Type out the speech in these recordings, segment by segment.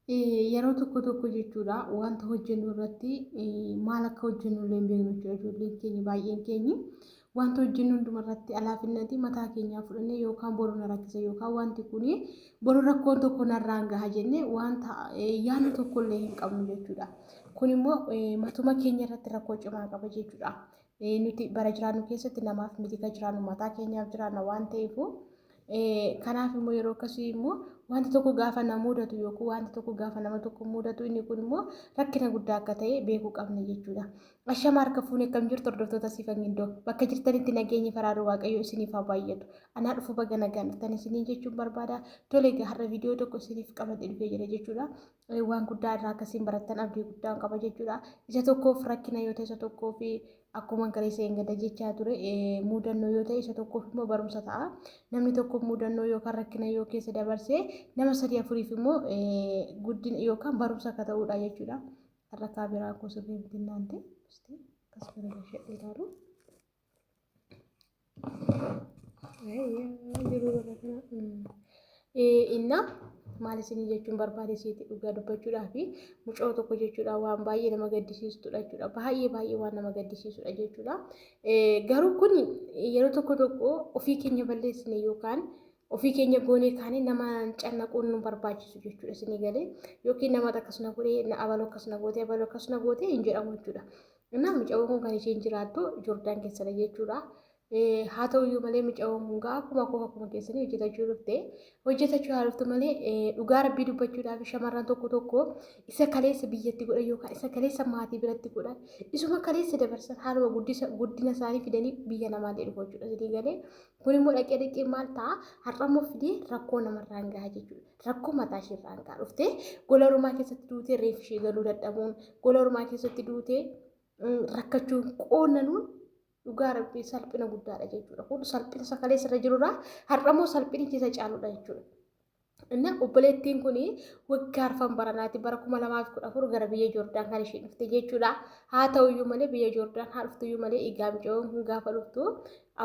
Yeroo tokko tokko jechuudha wanta hojjennu irratti maal akka hojjennu illee hin beeknu jechuudha. Ijoolleen keenya baay'een keenyi wanta hojjennu hunduma irratti alaafinnati mataa keenyaa fudhannee yookaan boru na rakkisa yookaan wanti kun boru rakkoon tokko narraan gaha jennee wanta yaadnu tokko illee hin qabnu jechuudha. Kun immoo matuma keenya irratti rakkoo cimaa qaba jechuudha. Nuti bara jiraannu keessatti namaaf miti kan jiraannu mataa keenyaaf jiraanna waan ta'eef kanaaf immoo yeroo akkasii immoo wanti tokko gaafa na mudatu yookiin wanti tokko gaafa nama tokko mudatu inni kun immoo rakkina guddaa akka ta'e beekuu qabna jechuudha. Ashama harka fuunee akkam jirtu hordoftoota Siifan Gindoo bakka jirtanitti nageenyi faraarri Waaqayyoo isiniif haa baay'atu. Anaa dhufu baga nagaan dhuftan isiniin jechuun barbaada. Tole egaa har'a viidiyoo tokko isiniif qabadhe dhufee jira jechuudha. Waan guddaa irraa akkasiin barattan abdii guddaan qaba jechuudha. Isa tokkoof rakkina yoo ta'e isa tokkoof akkuma kaleessa hin gada jechaa ture muudannoo yoo ta'e isa tokkoof immoo barumsa ta'a. Namni tokko muudannoo yookaan rakkina yoo keessa dabarse nama sadii afuriif immoo guddina yookaan barumsa akka ta'uudha jechuudha. Har'a kaameraan koo sirrii miti naan ta'e akkas gara ilaalu. Inna maal isinii jechuun barbaade siiti dhugaa dubbachuudhaa fi mucoo tokko jechuudha waan baay'ee nama gaddisiistudha jechuudha. Baay'ee baay'ee waan nama gaddisiisudha jechuudha. Garuu kun yeroo tokko tokko ofii keenya balleessine yookaan ofii keenya goonee kaane nama cannaquun nu barbaachisu jechuudha isinii galee yookiin nama akkasuma godhee na abaloo akkasuma gootee abaloo akkasuma gootee hin jedhamu jechuudha. Innaa mucayyoon kun kan isheen jiraattu Joordaan keessadha jechuudha. Haa ta'u iyyuu malee mucayyoon kun gaa akkuma koo akkuma keessanii hojjetachuu dhufte. Hojjetachuu haa dhuftu malee dhugaa rabbii dubbachuudhaaf shamarran tokko tokko isa kaleessa biyyatti godhan yookaan isa kaleessa maatii biratti godhan isuma kaleessa dabarsan haaluma guddina isaanii fidanii biyya namaallee dhufu jechuudha. Isinii galee kun immoo dhaqee dhaqee maal ta'a har'a immoo fidee rakkoo namarraan gaha jechuudha. Rakkoo mataa ishee irraan gahaa dhuftee gola ormaa keessatti duutee reeffi ishee galuu dadhabuun gola ormaa keessatti duutee rakkachuun qoonnanuun dhugaa rabbii salphina guddaadha jechuudha. Kun salphina sakalee sirra jirurraa har'ammoo salphinichi isa caaludha jechuudha. Inna obboleettiin kun waggaa arfan baranaati bara 2014 gara biyya Joordaan kan isheen dhufte jechuudha. Haa ta'uyyuu malee biyya Joordaan haa dhuftuyyuu malee egaa mucayyoon kun gaafa dhuftu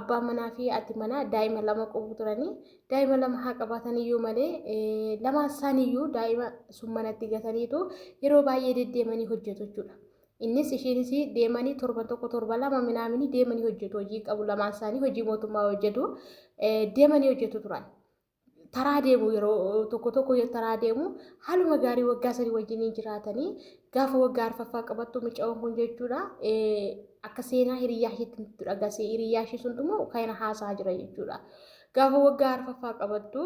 abbaan manaa fi haati manaa daa'ima lama qabu turanii daa'ima lama haa qabaatan iyyuu malee lamaan isaaniiyyuu daa'ima sun manatti gataniitu yeroo baay'ee deddeemanii hojjetu jechuudha. Innis isheenis deemanii torban tokko torban lama minaaminii deemanii hojjetu hojii qabu lamaan isaanii hojii mootummaa hojjetu deemanii hojjetu turan. Taraa deemu yeroo tokko tokko yoo taraa deemu haaluma gaarii waggaa 3 wajjiniin jiraatanii gaafa waggaa arfaffaa qabattu mucayyoon kun jechuudha akka seenaa hiriyyaa isheetti nutti dhagasee hiriyyaa ishee sun immoo kana haasaa jira jechuudha. Gaafa waggaa arfaffaa qabattu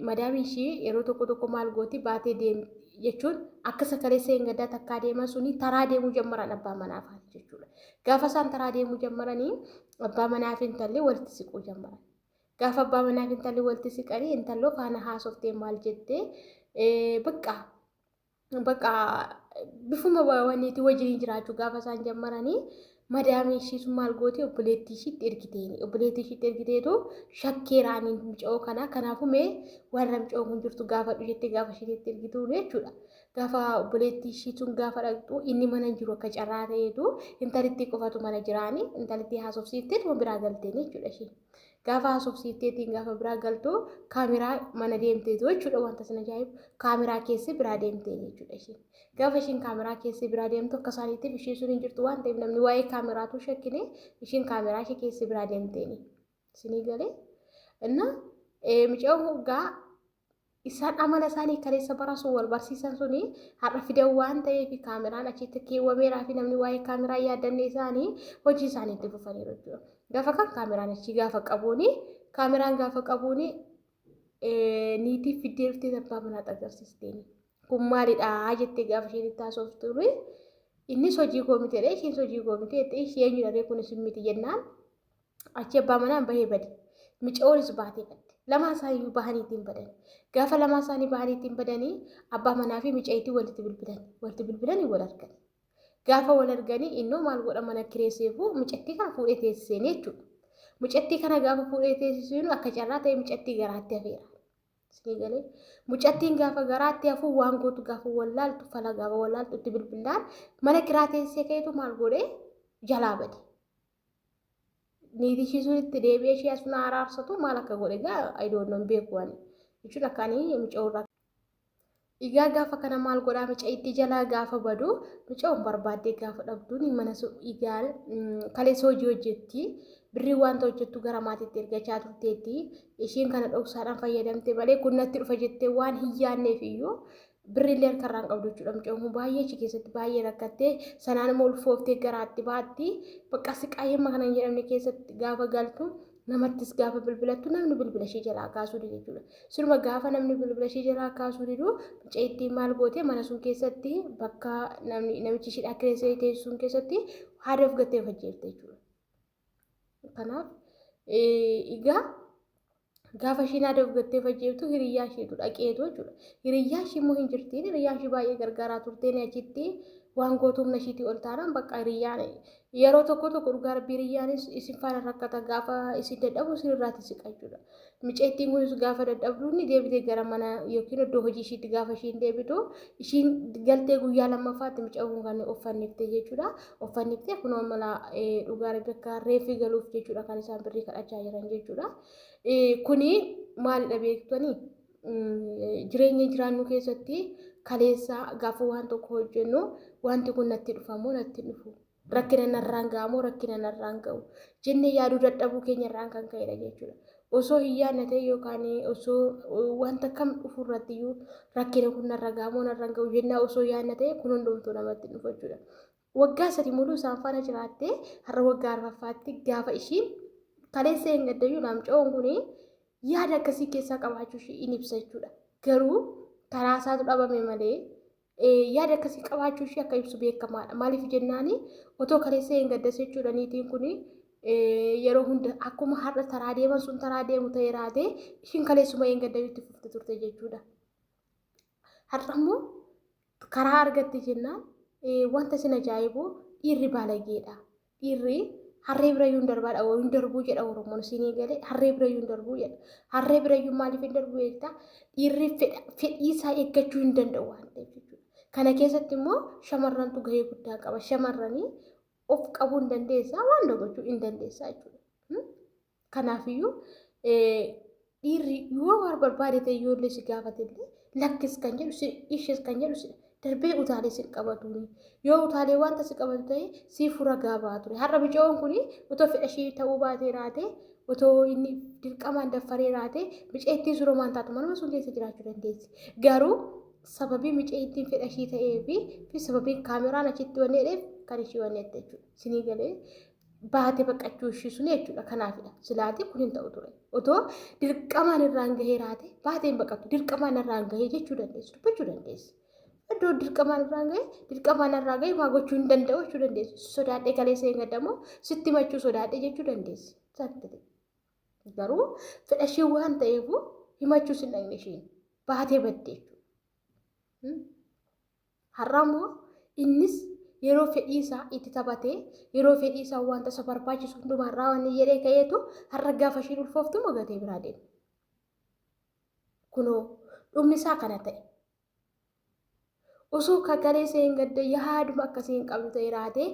madaamiin ishee yeroo tokko tokko maal gooti baatee deemti jechuun akka sakalee seengaddaa takkaa deeman suni taraa deemuu jammaran abbaa manaa faana jechuudha. Gaafa isaan taraa deemuu jammaranii abbaa manaa fi intalli walitti siquu jammaran. Gaafa abbaa manaa fi intalli walitti siqanii intalloo faana haasoftee maal jettee bakka bakka bifuma wanniitii wajjin jiraachuu gaafa isaan jammaranii madaamii ishii sun maal gooti obboleettii ishiitti ergiteeni obboleettii ishiitti ergiteetu shakkeeraanii mucoo kana kanaafuu mee warra mucoo kun jirtu gaafadhu jettee gaafa ishiitti ergituun jechuudha. Gaafa obboleettii ishii sun gaafa dhaqxu inni mana hin jiru akka carraa ta'eetu intalittii qofatu mana jiraani intalittii haasofsiifteetuma biraa galteen jechuudha isheen. Gaafa haasofsiifteetiin gaafa biraa galtu kaameraa mana deemteetu jechuudha wanta sin ajaa'ibu kaameraa keessi biraa deemteen jechuudha isheen. Gaafa isheen kaameraa keessi biraa deemtu akka isaaniitiif isheen sun hin jirtu waan ta'eef namni waa'ee kaameraatu shakkine isheen kaameraa ishee keessi biraa deemteeni. Isinii galee? Inna mucayyoon hoggaa Isaan amala isaanii kaleessa bara sun wal barsiisan suni har'a fidan waan ta'eef kaameraan achitti keewwameeraa fi namni waa'ee kaameraa yaaddanne isaanii hojii isaanii itti fufaniiru jechuudha. Gaafa kan kaameraan achii gaafa qabuuni kaameraan gaafa qabuuni niitii fiddee dhuftee abbaa manaa agarsiisteeni. Kun maalidha jettee gaafa isheen itti haasoftu innis hojii koo miti jedhee isheenis hojii koo miti jettee ishee eenyudha ree kunis miti jennaan Achi abbaa manaan bahee bade. Micayoonis baatee badde. Lamaan isaanii bahanii ittiin badan. Gaafa lamaan isaanii bahanii ittiin badanii abbaa manaa fi micayitii walitti bilbilan. Walitti bilbilanii wal argan. Gaafa wal arganii innoo maal godha mana kireesseefu micattii kana fuudhee teessiseen jechuudha. Mucattii kana gaafa fuudhee teessiseen akka carraa ta'e mucattii garaatti hafeera. Isinii galee mucattiin gaafa garaatti hafuu waan gootu gaafa wallaaltu fala gaafa wallaaltu itti bilbilaan mana kiraa teessisee ka'eetu maal godhee jalaa bade. Niitii ishii sun itti deebi'ee ishee asuma araarsatu maal akka godhe egaa I don't know hin beeku ani. Jechuun akka ani mucaa irraa. Egaa gaafa kana maal godhaa mucayittii jalaa gaafa badu mucayoon barbaaddee gaafa dhabduun mana egaa kaleessa hojii hojjetti. Birrii wanta hojjettu gara maatiitti ergachaa turteetti. Ishiin kana dhoksaadhaan fayyadamte malee kun natti dhufa jettee waan hin yaadneef iyyuu birriillee harkarraa hin qabdu jechuudha. Mucayoon kun baay'ee achi keessatti baay'ee rakkattee sanaan immoo ulfooftee garaatti baatti. Bakka siqaayii amma kana hin jedhamne keessatti gaafa galtu namattis gaafa bilbilattu namni bilbila ishee jalaa kaasuu dide jechuudha. Siruma gaafa namni bilbila ishee jalaa kaasuu didu mucayittiin maal goote mana sun keessatti bakka namni namichi isheedhaa kireessee teessu sun keessatti haada of gattee of ajjeefte jechuudha. Kanaaf egaa gaafa isheen haada of gattee of ajjeeftu hiriyyaa isheetu dhaqeetu jechuudha. Hiriyyaa ishee immoo hin jirtiin hiriyyaa ishee baay'ee gargaaraa turteen achitti waan gootu humna ishiitii ol taanaan bakka hiriyyaan yeroo tokko tokko dhugaa rabbii hiriyyaanis isin faana rakkata gaafa isin dadhabu isin irraati siqa jechuudha. Miceettiin kunis gaafa dadhabdu inni deebitee gara mana yookiin iddoo hojii ishiitti gaafa ishiin deebitu ishiin galtee guyyaa lammaffaatti mucaan kun kan uffannifte jechuudha. Uffannifte kunoo mala dhugaa rabbii akka reeffi galuuf jechuudha kan isaan birrii kadhachaa jiran jechuudha. Kuni maalidha beektanii? Jireenya jiraannu keessatti kaleessa gaafa waan tokko hojjennu wanti kun natti dhufamoo natti dhufu rakkina narraan ga'amoo rakkina narraan ga'u jennee yaaduu dadhabuu keenya irraan kan ka'edha jechuudha. Osoo hin yaadne ta'e yookaan osoo wanta kam dhufu irratti iyyuu rakkina kun narra ga'amoo narraan ga'u jennaa osoo yaadne ta'e kun hundumtuu namatti dhufu jechuudha. Waggaa 3 muluu isaan faana jiraattee har'a waggaa arfaffaatti gaafa ishiin kaleessa hin gaddayyuu laamca'oon kun yaada akkasii keessaa qabaachuu ishii in ibsa jechuudha. Garuu karaa isaatu dhabame malee yaada akkasii qabaachuu ishii akka ibsu beekamaadha. Maaliif jennaani otoo kaleessa hin gaddas jechuudha niitiin kun yeroo hunda akkuma har'a taraa deeman sun taraa deemu ta'e raatee ishiin kaleessuma hin gaddayyuutti fufte turte jechuudha. Har'a immoo karaa argatte jennaan wanta isin ajaa'ibu dhiirri baalageedha. Dhiirri harree birayyuu hin darbaadha hin darbuu jedha Oromoon isinii galee harree birayyuu hin darbuu jedha. Harree birayyuu maaliif hin darbu beektaa? Dhiirri fedhii isaa eeggachuu hin danda'u waan ta'eef jechuudha. Kana keessatti immoo shamarrantu gahee guddaa qaba. Shamarranii of qabuu hin dandeessaa waan gochuu hin dandeessaa jechuudha. Kanaafiyyuu dhiirri yoo waan barbaade ta'e yoo illee si gaafate illee lakkis kan jedhu si ishees kan jedhu si darbee utaalee si qabatuuni. Yoo utaalee wanta si qabatu ta'e si fura gaabaa ture. Har'a micoon kun otoo fedha ishee ta'uu baatee raate otoo inni dirqamaan daffaree raate miceettiin surumaan taatu manuma sun keessa jiraachuu dandeessi. Garuu sababii miceettiin fedha ishee ta'ee fi sababii kaameraan achitti wanneedheef kan ishee wanneette jechuudha. Sinii galee baate baqachuu ishii sun jechuudha. Kanaafidha. Silaati kun hin ta'u ture. Otoo dirqamaan irraan gahee raate baatee hin baqattu. Dirqamaan irraan gahee jechuu dandeessu. Dubbachuu dandeessi. Iddoo dirqamaan irraan gahee dirqamaan irraa gahee maa gochuu hin danda'u jechuu dandeessu. Sodaadhee kaleessa hin gaddamoo sitti himachuu sodaadhee jechuu dandeessi. Saktite. Garuu fedha ishee waan ta'eef himachuus hin dhaqne ishiin baatee badde jechuudha. Har'a immoo innis yeroo fedhii isaa itti taphatee yeroo fedhii isaa wanta isa barbaachisu hundumaa raawwanne jedhee ka'eetu har'a gaafa ishiin ulfooftu immoo gatee biraa deema. Kunoo dhumni isaa kana ta'e. Osoo kakalee hin gadda yaaduma akkasii hin qabdu ta'e raatee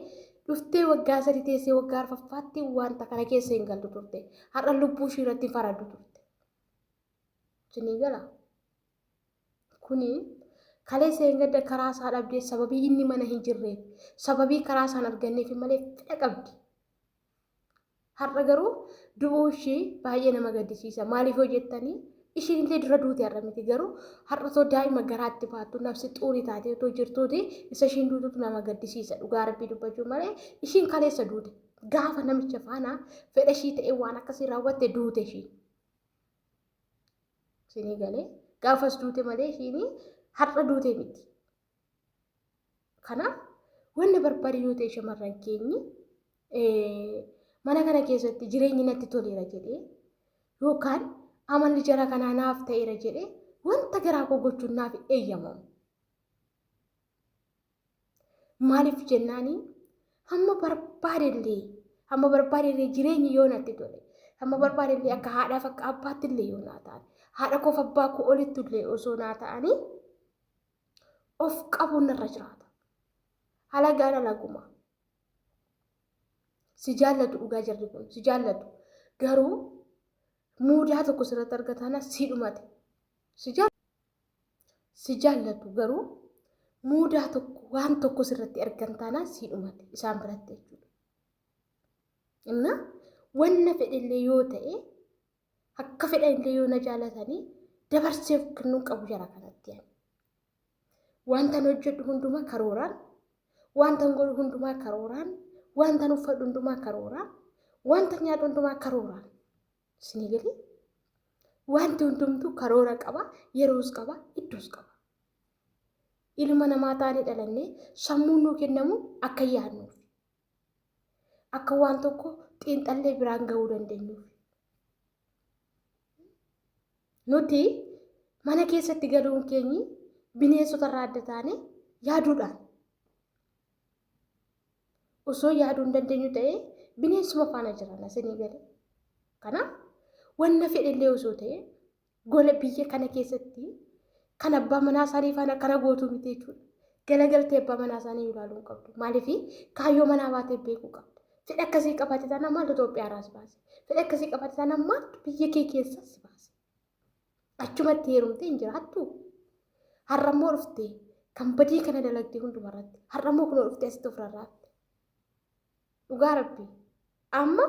dhuftee waggaa 3 teessee waggaa arfaffaatti wanta kana keessa hin galtu turte. Har'a lubbuu ishii irratti faraddu turte. Isinii gala. Kuni kaleessa hin gadda karaa isaa dhabdee sababii inni mana hin jirreef sababii karaa isaan arganneef malee fedha qabdi. Har'a garuu du'uu ishii baay'ee nama gaddisiisa. Maaliif yoo jettanii ishiin illee dura duute har'a miti garuu har'a otoo daa'ima garaatti baattu nafsi xuurii taatee otoo jirtuuti isa ishiin duututu nama gaddisiisa. Dhugaa rabbii dubbachuu malee ishiin kaleessa duute gaafa namicha faana fedha ishii ta'e waan akkasii raawwatte duute ishiin. Isinii galee gaafas duute malee ishiin har'a duute miti. Kanaaf wanni barbaade yoo ta'e shamarran keenyi mana kana keessatti jireenyi natti toleera jedhee yookaan amalli jara kanaa naaf ta'eera jedhee wanta garaa koo gochuun naaf eeyyamamu. Maaliif jennaani hamma barbaadellee hamma barbaadellee jireenyi yoo natti tole hamma barbaadellee akka haadhaaf akka abbaatti illee yoo naa ta'an haadha koof abbaa koo olitti illee osoo naa ta'anii of qabuun narra jiraata. Halagaan halaguma. Si jaallatu dhugaa jarri kun si jaallatu garuu muudaa tokko sirratti argataana si dhumate. Si jaallatu. Si jaallatu garuu muudaa tokko waan tokko sirratti argan taanaan sii dhumate isaan biratti jechuudha. Inna wanna fedhellee yoo ta'e akka fedhanillee yoo na jaalatanii dabarsee of kennuu qabu jara kanatti ani. Wantan hojjedhu hundumaa karooraan, wantan godhu hundumaa karooraan, wantan uffadhu hundumaa karooraan, wantan nyaadhu hundumaa karooraan. Isinii galee? Wanti hundumtuu karoora qaba, yeroos qaba, iddoos qaba. Ilma namaa taanee dhalannee sammuun nuu kennamu akka yaadnuuf. Akka waan tokko xiinxallee biraan gahuu dandeenyuuf. Nuti mana keessatti galuun keenyi bineensota irraa adda taane yaaduudhaan. Osoo yaaduu hin dandeenyu ta'ee bineensuma faana jiran isinii gale. Kanaaf wanna fedhellee osoo ta'e gola biyya kana keessatti kan abbaa manaa isaanii faana kana gootuu miti jechuudha. Galagaltee abbaa manaa isaanii ilaaluu hin qabdu. Maaliif kaayyoo manaa baatee beekuu qabda. Fedha akkasii qabaate taanaan maaltu Itoophiyaa irraa si baase? Fedha akkasii qabaate taanaan maaltu biyya kee keessa si baase? Achumatti heerumtee hin jiraattu. Har'ammoo dhuftee kan badii kana dalagdee hundumarratti har'ammoo kunoo dhuftee asitti of rarraafte. Dhugaa rabbi. Amma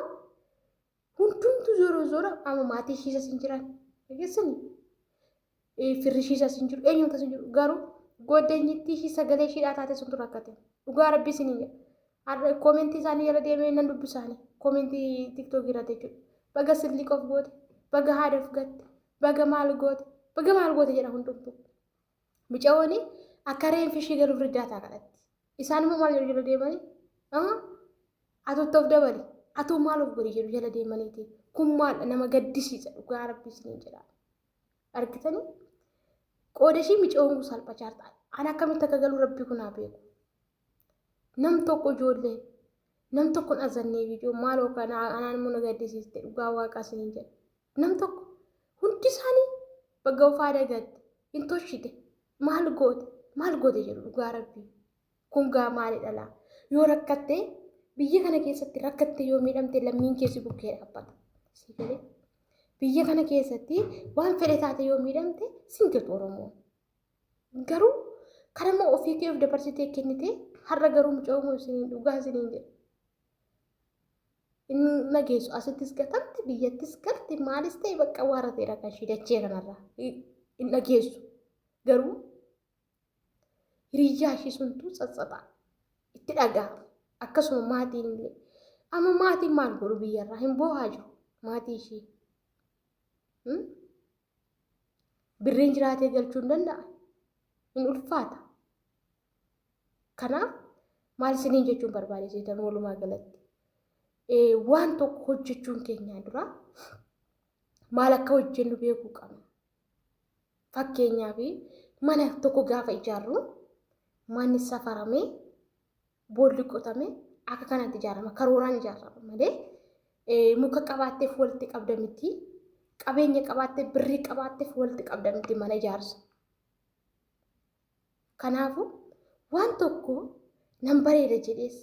hundumtu zoora zoora amma maatii ishiisas hin jiran. Dhageessanii? Firri ishiisas hin jiru eenyumtas hin jiru garuu goddeenyittii ishii sagalee ishiidhaa taate suntu rakkate. Dhugaa rabbi isin hin jedha. Har'a koomentii isaanii jala deemee nan dubbisaani. Koomentii tiktookii irratti jechuudha. Baga silliq of goote, baga haadha of gatte, baga maal goote, baga maal goote jedha hundumtuu. Micawooni akka reenfi ishii galuuf riddaataa kadhatti. Isaan immoo maal jedhu jala deemanii? Atutti of dabali, atuu maal of godhi jedhu jala deemaniiti. Kun maal nama gaddisiisa dhugaa rabbi isiniin jedha. Argitanii? Qooda ishii micawoon kun salphachaa ta'a. Ani akkamitti akka galu rabbi kun haa beeku. Nam tokko ijoollee nam tokko hin azannee viidiyoo maaloo kana anaan immoo na gaddisiiste dhugaa waaqaa isiniin jedha. Nam tokko hundi isaanii baga ofaa dagatte hin toshite maal goote maal goote jedhu dhugaa rabbii. Kun gaa maali dhalaa? Yoo rakkatte biyya kana keessatti rakkatte yoo miidhamte lammiin keessi bukkee dhaabbata. Sii galee? Biyya kana keessatti waan fedhe taate yoo miidhamte sin gatu Oromoon. Garuu kanammoo ofii kee of dabarsitee kennite har'a garuu mucaa isiniin dhugaa isiniin jedha. Inni nageessu asittis gatamte biyyattis galte maalis ta'e bakka waarrateera kan ishii dachee kanarraa hin dhageessu. Garuu hiriyyaa ishii suntu tsatsaxaa itti dhaga'ama. Akkasuma maatiin illee. Amma maatiin maal godhu biyyarraa hin boohaa jiru maatii ishii. Birriin jiraatee galchuu hin danda'a. Hin ulfaata. Kanaaf maal isiniin jechuun barbaade seetan walumaa galatti. Waan tokko hojjechuun keenyaa dura maal akka hojjennu beekuu qabna. Fakkeenyaaf mana tokko gaafa ijaarru manni safaramee boolli qotamee akka kanatti ijaarama karooraan ijaarama malee muka qabaatteef walitti qabda miti qabeenya qabaatteef birrii qabaatteef walitti qabda miti mana ijaarsa. Kanaafuu waan tokko nan bareeda jedhees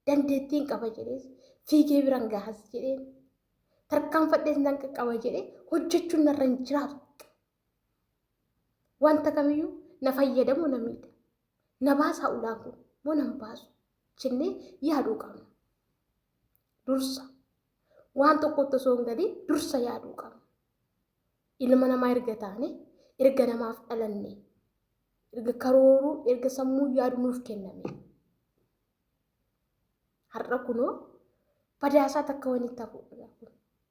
dandeettiin qaba jedhees fiigee biran gahas jedheen tarkaanfadhees nan qaqqaba jedhee hojjechuun narra hin jiraatu. Wanta kamiyyuu na fayyadamu na miidha. Na baasaa ulaan kun moo nan baasu jennee yaaduu qabna. Dursa waan tokkotti osoo hin galiin dursa yaaduu qabna. Ilma namaa erga taane, erga namaaf dhalanne, erga karooruu, erga sammuu yaadu nuuf kenname. Har'a kunoo badaasaa takka wani ta'u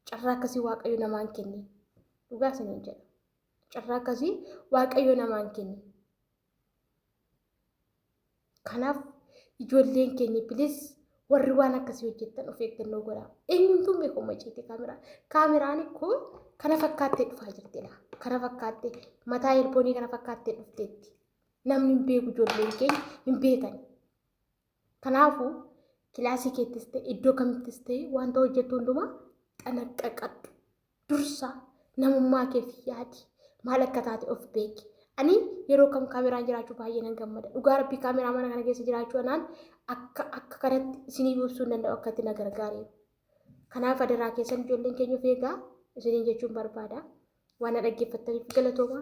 carraa akkasii Waaqayyo namaan kenne. Dhugaa isiniin jedha. Carraa akkasii Waaqayyo namaan kenne. Kanaaf ijoolleen keenya bilis warri waan akkasii hojjettan of eeggannoo godhaa. Eenyumtuu hin beeku maciitii kaameraa. Kaameraan ikkoo kana fakkaattee dhufaa jirtidha. Kana fakkaattee mataa eerpoonii kana fakkaattee dhufteetti. Namni hin beeku ijoolleen keenya hin beekan. Kanaafuu kilaasii keettis ta'e iddoo kamittis ta'e wanta hojjettu hundumaa xanaqqaqadhu. Dursa namummaa keef yaadi. Maal akka taate of beeki. Ani yeroo kam kaameraan jiraachuu baay'ee nan gammada. Dhugaa rabbii kaameraa mana kana keessa jiraachuu anaan akka akka kanatti isiniif ibsuu hin danda'u akkatti na gargaareeru. Kanaaf adaraa keessan ijoolleen keenya of eegaa isiniin jechuun barbaada. Waan na dhaggeeffattaniif galatooma.